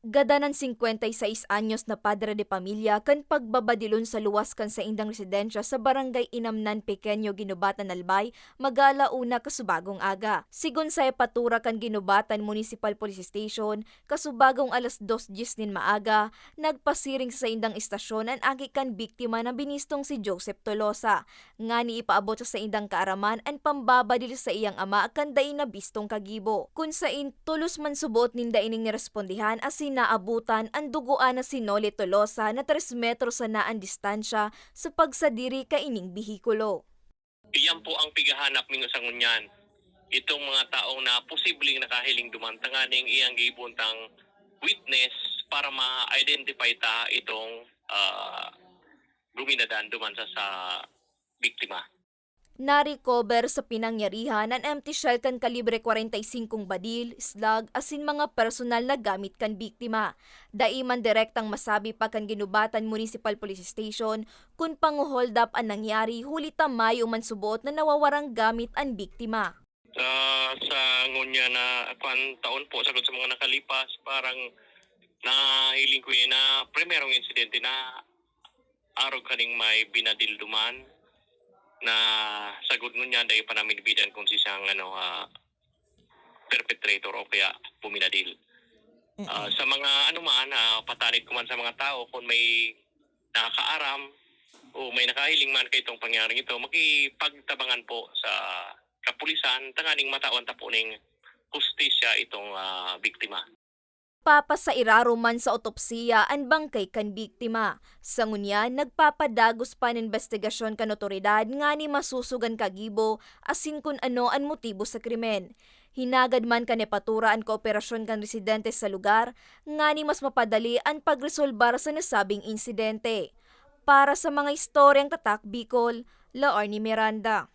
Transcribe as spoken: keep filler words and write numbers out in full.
Gadan an singkwenta y seis anyos na padre de pamilya kan pagbabadilon sa luwas kan saindang residensya sa Barangay Inamnan Pequeño, Guinobatan, Albay, mag-aala una kasubagong aga. Sigon sa jepatura kan Guinobatan Municipal Police Station, kasubagong alas dos dyes nin maaga, nagpasiring sa saindang estasyon an aki kan biktima na binistong si Joseph Tolosa, ngani ipaabot sa saindang kaaraman an pambabadil sa iyang ama kan dai nabistong kagibo. Kun sain, tolos man suboot ninda ining nirespondihan asin naabutan an dugoan na si Noli Tolosa na tres metro sana an distansya sa pagsadiri kaining behikulo. Iyan po ang pighahanap ning usa ngunyan. Itong mga taong na posibleng nakahiling duman tanganing iyang giibon tang witness para ma-identify ta itong, ah, guminadan duman sa, sa biktima. Narecover sa pinangyarihan an empty shell kan kalibre kwarenta y singkong badil, slug, asin mga personal na gamit kan biktima. Dai man direktang masabi pa kan Guinobatan Municipal Police Station kun pango-hold up an nangyari, huli ta mayo man suboot na nawawarang gamit an biktima. Ah, sa ngunyan na, kwan, taon po, sagkod sa mga nakalipas, parang nahiling ko, eh, na primerong insidente na arog kaning may binadil duman na sagkod ngunyan dai pa namin bidan kung si siyang, ano, ah, perpetrator o kaya buminadil. Mm. Ah, sa mga ano man, ah, patanid ko man sa mga tao, kung may nakakaaram o may nakahiling man kaitong pangyayaring ito, makipagtabangan po sa kapulisan tanganing matawan ta po ning hustisya itong, ah, biktima. Papasairarom man sa otopsiya an bangkay kan biktima. Sa ngunyan, nagpapadagos pa an imbestigasyon kan otoridad ngani masosog an kagibo asin kun ano an motibo sa krimen. Hinagad man kan jepatura an kooperasyon kan residente sa lugar ngani mas mapadali an pagresolbar sa nasabing insidente. Para sa mga istoryang Tatak Bicol, Laorny Miranda.